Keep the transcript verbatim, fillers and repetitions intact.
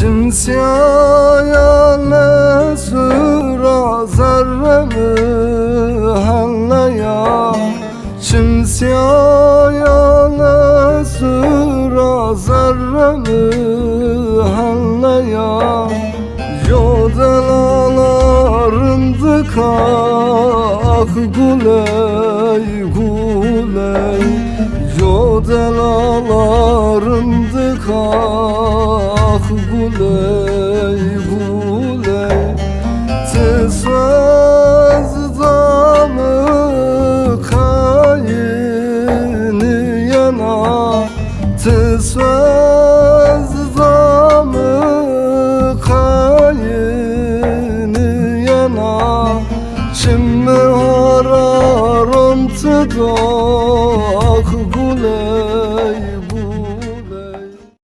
Çim sîya ya, ne sura zerre mi henleya. Çim sîya ya, ne sura zerre mi henleya. Jo delala rindika, ax guley, guley. Jo delala rindika, ax guley.